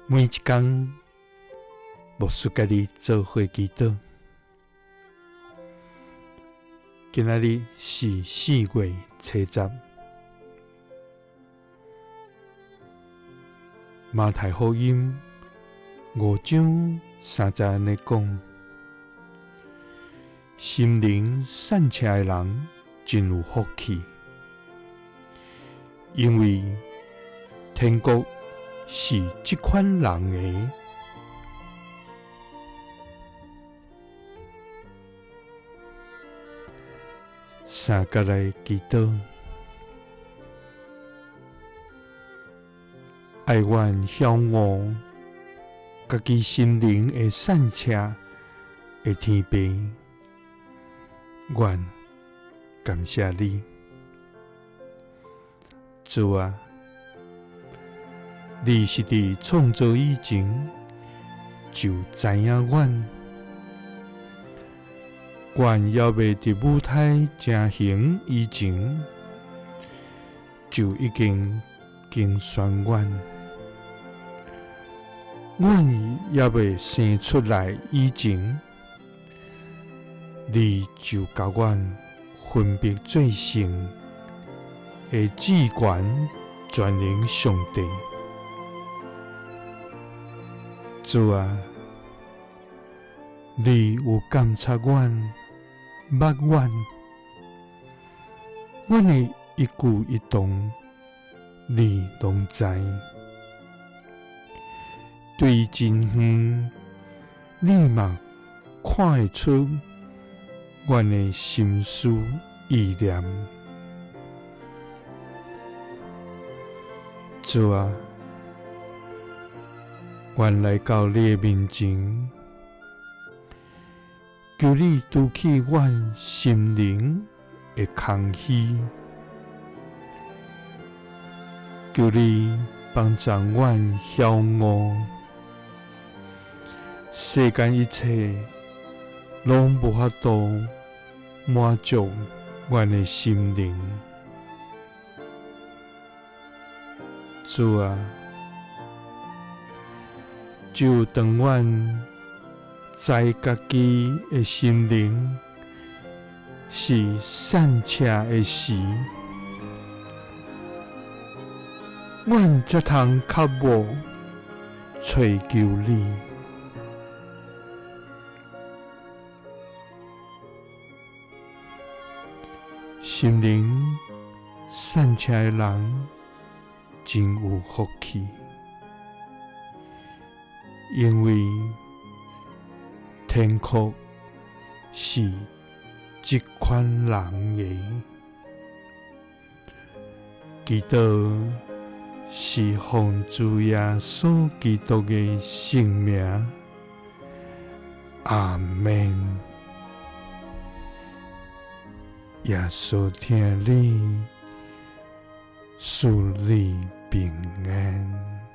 每一工，牧師佮你做伙祈禱。今仔日是4月初10，馬太福音5章3節按呢講：心靈散赤的人真有福氣，因為天國是這款人的。三角來祈禱，愛阮曉悟家己心靈的散赤的天父，阮感謝你，主啊，你是佇創造以前就知影阮，阮猶未佇母胎成形以前，就已經揀選阮；阮猶未生出來以前，你就共阮分別做聖的至懸全能上帝。主啊，你有監察阮、捌阮，阮的一舉一動，你攏知。對真遠，你嘛看會出阮的心思意念。主啊，阮來到你的面前，求你除去阮心靈的空虛，求你幫助阮曉悟，世間一切攏無法度滿足阮的心靈。主啊，只有當阮知家己的心靈是散赤的時，阮才通渴慕揣求你。心靈散赤的人真有福氣，因為天國是這款人的。祈禱是奉主耶穌基督的聖名，阿們。耶穌疼你，賜你平安。